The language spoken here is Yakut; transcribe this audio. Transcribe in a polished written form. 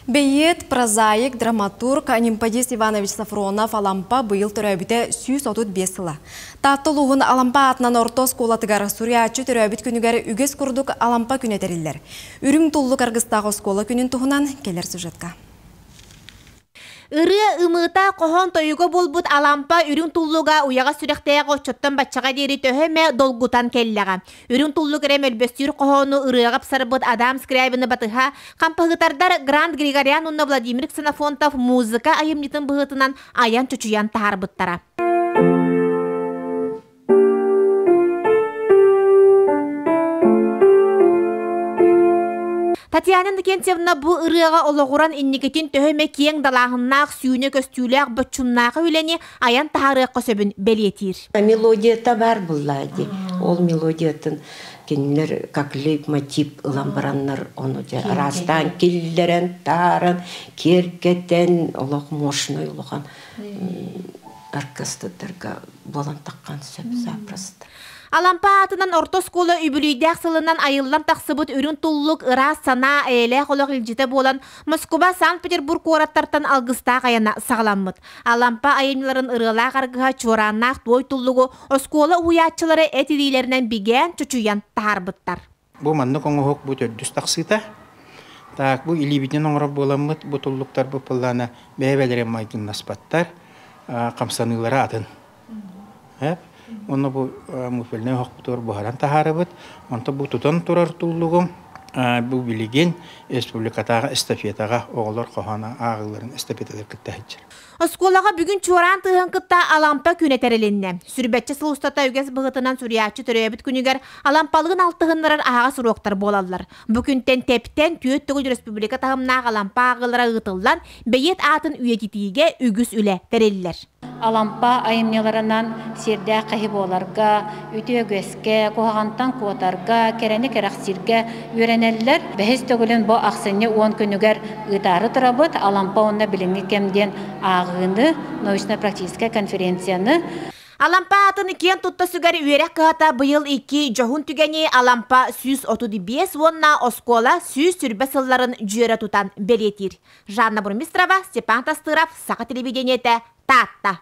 Бэйиэт, прозаик, драматург Анемподист Иванович Софронов Алампа быйыл төрөөбүтэ 135 сыла. Таатта улууһун Алампа аатынан орто оскуолатыгар суруйааччы төрөөбүт күнүгэр үгэс курдук Алампа күнэ тэриллэр. Үрүҥ туллук аргыстаах оскуола күнүн туһунан кэлэр сюжетка. Ырыа ымыыта хоһоон тойуга буолбут Алампа үрүҥ туллуга уйаҕас сүрэхтээх оччоттон баччаҕа диэри төһө эмэ долгутан кэллэҕэ. Үрүҥ туллук эрэ мөлбөстүүр хоһоону ырыаҕа ыпсарбыт Адам Скрябины батыһа, хампаһыытардар Грант Григорян уонна Владимир Ксенофонтов музыка айымньытын быһыытынан айан-чочуйан таһаарбыттара. Татьяна Иннокентьевна бу ырыаҕа олоҕуран инникитин төһө эмэ киэҥ далааһыннаах, сүүнэ көстүүлээх, боччумнаах үлэни айан таһаарыахха сөбүн бэлиэтиир. Мелодията баар булла ди. Ол мелодиятын кинилэр как лейтмотив ылан бараннар ону дьэ араастаан киллэрэн, тааран, киэргэтэн олох мощный улахан оркестрдарга буолан таххан сөп запросто. Алампа аатынан орто оскуола үбүлүйдээх сылынан айыллан тахсыбыт үрүҥ туллук ыраас санаа эйэлээх олох илдьитэ буолан Москуба, Санкт-Петербург куораттартан алгыстаах айана саҕаламмыт. Алампа айымньыларын ырыалаах аргыһа чуорааннаах туой туллугу оскуола уһуйааччылара эт илиилэринэн бигээн, чочуйан таһаарбыттар. Бу маннык оҥоһук бу төрдүс тахсыыта. Так, бу илиибитинэн оҥорор буоламмыт, бу туллуктарбыт буоллаана бэйэ-бэйэлэрин майгыннаспаттар, хамсаныылара атын. Онно бу муфельнай оһохпутугар буһаран таһаарабыт. Онтон бу тутан турар туллугум бу билигин республикатааҕы эстафетаҕа оҕолор хоһоон ааҕыыларын эстафеталар кытта сылдьар. Оскуолаҕа бүгүн чуораан тыаһын кытта Алампа күнэ тэрилиннэ. Сүрбэччэ сыл устата үгэс быһыытынан суруйааччы төрөөбүт күнүгэр Алампалыын алтыһыннарар аһаҕас уруоктар буолаллар. Бу күнтэн тэптэн түөрт төгүл республика таһымнаах Алампа ааҕыылара ыытыллан, бэйиэт аатын үйэтитиигэ үгүс үлэ тэриллэр. Алампа айымньыларынан сиэрдээх киһи буоларга, үтүө үгэскэ, куһаҕантан куотарга, кэрэни кэрэхсииргэ үөрэнэллэр. Бэһис төгүлүн бу ахсынньы 10 күнүгэр ыытаары турабыт Алампа уонна билиҥҥи кэм диэн ааҕыыны, научно-практическай конференцияны. Алампа аатын киэн тутта сүгэр үөрэх кыһата быйыл икки дьоһун түгэни Алампа 135 уонна оскуола 120 сылларын дьүөрэ тутан бэлиэтиир. Жанна Бурмистрова, Степан Тастыров, Саха телевидениетэ, Таатта.